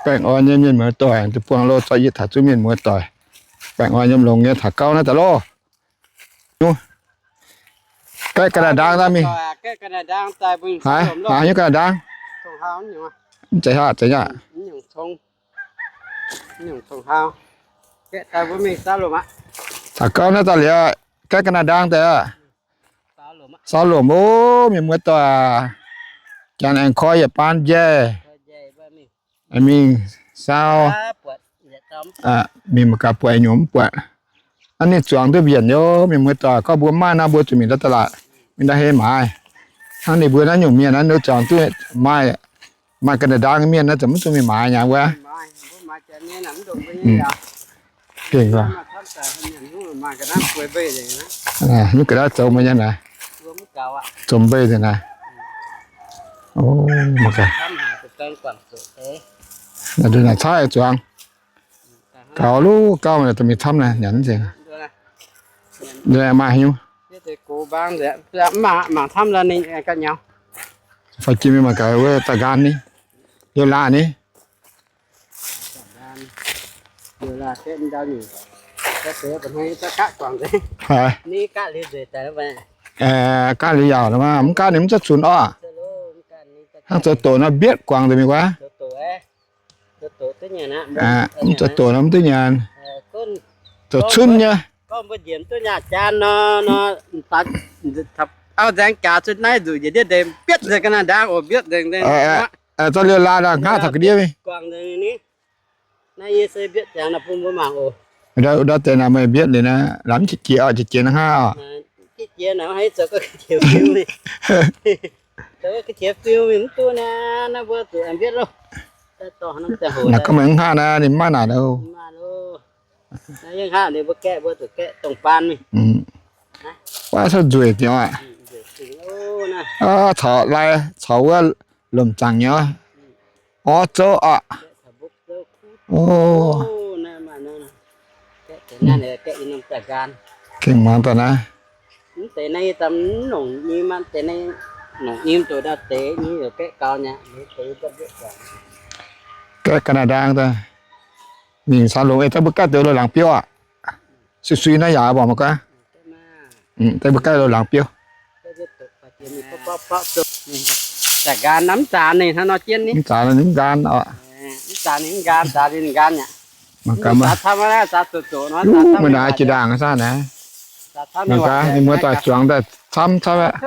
Baengh orn nyei mienh muoz doic, deic-bung loh zorqv yietc taux zungv mienh muoz doic. Baengh orn yiem longx nyei taux gauh naaiv daaih loh. Nyungc, gaeqv ga'naaiv ndaang daaih mingh. Haaix, haaix nyungc ga'naaiv ndaang? Mv zeiz haaix, zeiz nyungc. Taux gauh naaiv daaih liuz, gaeqv ga'naaiv ndaang daaih. Saau lomc ov, mienh muoz doic. Janx aengx koi yietc baan njaih. Mingh saau, mingh mangc gaax buatc nyungc mv buatc. Hnangv ninh zuangx duqv mbienc nyei, mienh muoz doic. Gorngv mbuo maaih nor mbuo zuqc mingh ndau da'laatc, mingh ndau hei maaiz. Hnangv ninh mbuo naaiv nyungc mienh naaiv, ninh zuangx duqv maaih, maaih ga'naaiv ndaang mienh naaiv, ziouc mv zuqc mingh maaiz nyei wuov. Gengh nyungc ga'naaiv zoux meih nyei naaiv, zoux mbei nzengc naaiv. O, mangc gaax. Naaiv caaiv zuangx. Gaux luv gauh, mingh camv naaiv nyanc nzengc. Maaih haaix nyungc? Fai jiex mingh mangc gaax wuov za'nqaanv ni, liouh laah ni. Haiz, gaav liuz yaauc, mv gaav ninh mv zorqv cunx orqc. Hnangv zoux doqc nor mbietv guangc nzengc mingh wuov. Mv zoux doqc nor mv duqv nyanc. Zoux cunv nyei. Auv nzaeng jaax cuotv naaiv nzuqc njiec ndiev ndeic mbietv nzengc ga'naaiv ndaang oc, mbietv nzengc. Zorqv liouh laah nor hngaqv taux ga'ndiev mingh. Ndau deix naaic meih mbietv liuz naaiv, lamh jiex jiex oc, jiex jiex naaiv hngaqv oc. Naaic gorngv meih mv hngaqv naaiv, ninh mv maaih naaic oc. Wuov cuotv nzueic diuc aqv. Caux lai, caux wuov lomc zaangc nyei orv zouv aqv. O, gengh muangx daaih naaiv. Gaeqv ga'naaiv ndaang daaih. Mingh saau longx, daaih mbuo gaeqv deix loz-laangz biouv aqv. Sui sui naaiv yaac mborqc mangc gaax. Daaih mbuo gaeqv loz-laangz biouv. Mv zaax ninh mv nqaan oc. Mangc gaax, meih naaiv jiex ndaangc saah naaiv. Mangc gaax, ninh mbuo daaih zuangx daaih camv camv aqv.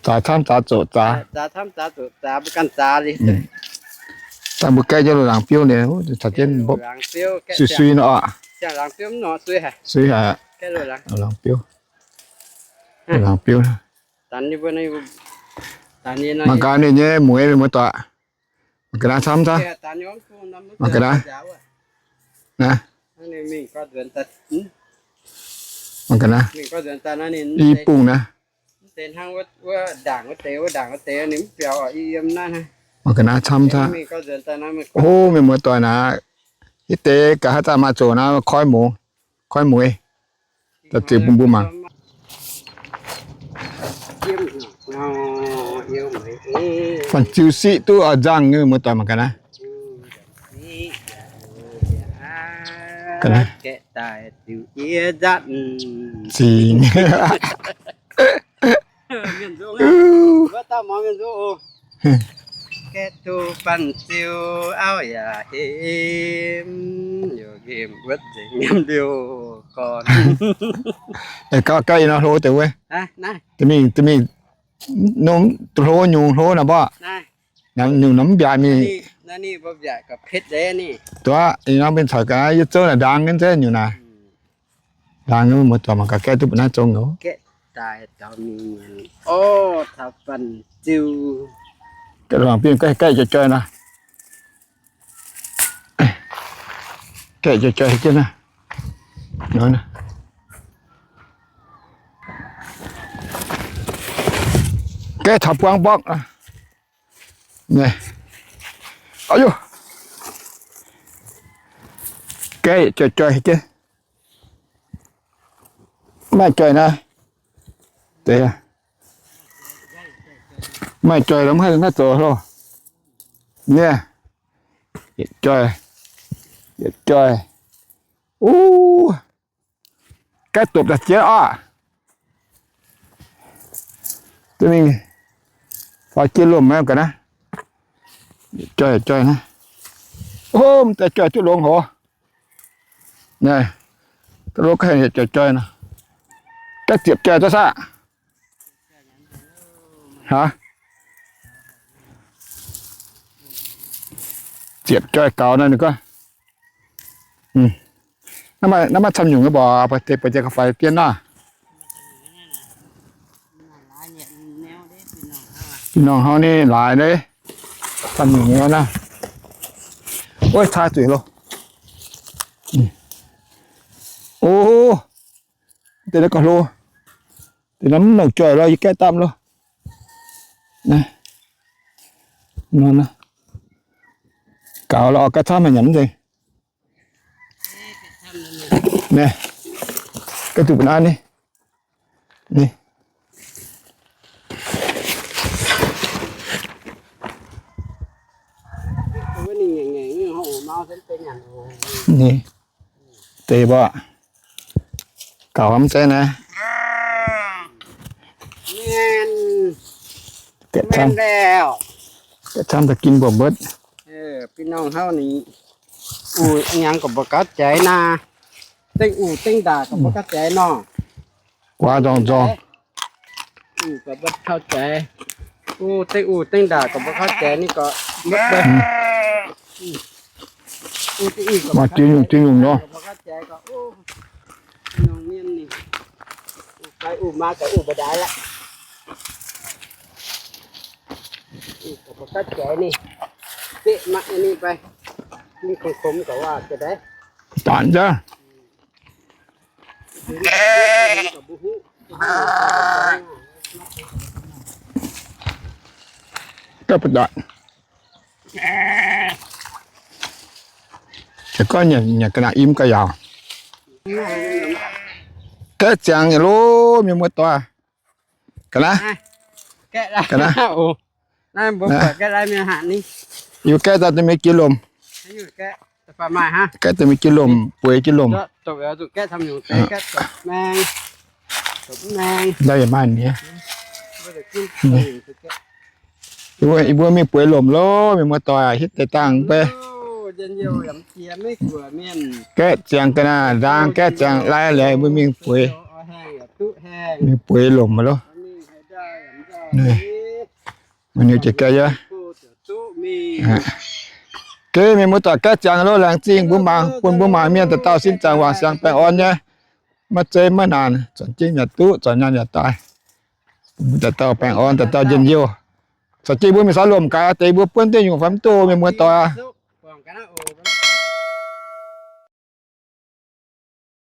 Zaax camv zaax zoqc zaax. Daaih mbuo gaeqv jienv loz-laangz biouv ninh, caux jienv mbopv sui sui nor oc. Sui haic. Loz-laangz biouv. Loz-laangz biouv. Mangc gaax ninh nyei mueiz, muoz-doic. Mangc gaax naaiv camv camv. Mangc gaax naaiv. Naaiv. Mangc gaax naaiv. I bung naaiv. Mangc gaax naaiv camv camv. O, mienh muoz-doic naaiv. Hitv deix gaax haaix zanc maaih zoqc naaiv koi mueiz. Koi mueiz. Daaih ziux bun mbuo mangc. Fanh ziu siqv duqv oix nzangh nyei, muoz-doic mangc gaax naaiv. Ga'naaiv. Zingx. Gauh gauh ih nor hlo deix wuov. Da'mingh, da'mingh, hlo nyungc hlo naaic mborqv. Nyungc nor mv mbiaatc mingh. Duqv, ih nor mingh caux ga'naaiv yie zouv naaic ndaang nyei nzengc nyungc naaic. Ndaang nyei, muoz-doic mangc gaax gaeqv duqv mbuo naaiv zong nyei. Gaeqv longc binh gaeqv, gaeqv joih joih nor. Gaeqv joih joih jienv naaiv. Gaeqv taux buang mborqv. Aa, gaeqv joih joih jienv. Maaih joih naaiv. Deix. Maaih joih lorqc, mv haih naaiv zoux loh. Nieh, yietc joih, yietc joih. Uv, gaeqv dopc daaih jiex oc. Duqv mingh faaux jiex lomc ga'naaiv. Joih, joih naaiv. Ov, m'daaih joih duqv longx hoc. Naaiv, duqv longx ga'hlen yietc joih joih nor. Gaeqv ziepc joih duqv saah? Haaix? Ziepc joih gaux naaiv ninh gorngv. Naaiv maaih camv nyungc mv baac, buatc deix buatc jiex ga'fai dien naaiv. Bih norngh hnangv naaiv laaix naaiv, camv nyungc nyei naaiv. Ov, caa zuiz loh. Ov, deix naaiv gauh hlo. Deix naaiv mv nongc joih loh, yie gaeqv dapv loh. Gaux loh, gaeqv camv haic nyanc mv nzengc. Naaiv, gaeqv zuqc bun aqv ni. Ni. Ni. Deix mbuo gaux mv zeiz naaiv. Gaeqv camv daaih gin mbuo mbuotv. Bih norngh hnangv naaiv, uv hnyangx gorqv mbuo gauh jaiz naaiv. Dengh uv dengh ndaangc gorqv mbuo gauh jaiz nor. Guaax nzorng nzorng. Uv gorqv mbuo gauh jaiz. Uv dengh uv dengh ndaangc gorqv mbuo gauh jaiz ni gorqv. Maaih diuh nyungc diuh nyungc nor. Uv maa gaax uv mbuo ndaaix aqv. Uv gorqv mbuo gauh jaiz ni. Zeqv mangc ninh fai. Ninh kungx komx gaax waac jiex daaih. Danc jaax. Gapv ba'datc. Ziouc gorngv nyanc ga'naaiv im ga'yaauc. Gaeqv ziangx nyei loh, mienh muoz-doic. Ga'naaiv, ga'naaiv. Yie gaeqv daaih da'mingh jiex lomc. Gaeqv da'mingh jiex lomc, bueix jiex lomc. Ndau yaac maaih nyei. Yie mbuo mingh bueix lomc loh, mienh muoz-doic, hitv deix dangh mv bei. Gaeqv ziangx ga'naaiv ndaang, gaeqv ziangx lai liuz mbuo mingh bueix, mingh bueix lomc loh. Mv niu jiex gaeqv yaac. Geh mienh muoz-doic, gaeqv ziangx loh, laengz zingh mbuo mangc, bun mbuo mangc mienh dauh dauh sin zaangc wangc siangx baengh orn nyei. Maiv zeiz maiv naanc, zanc jienv yaac duqv, zanc nyaanh yaac daaih. Bun mbuo dauh dauh baengh orn, dauh dauh njien-youh. Caux jienv mbuo mingh saax lomc gaax, deix mbuo buonv deix nyungc fai mv duqv, mienh muoz-doic.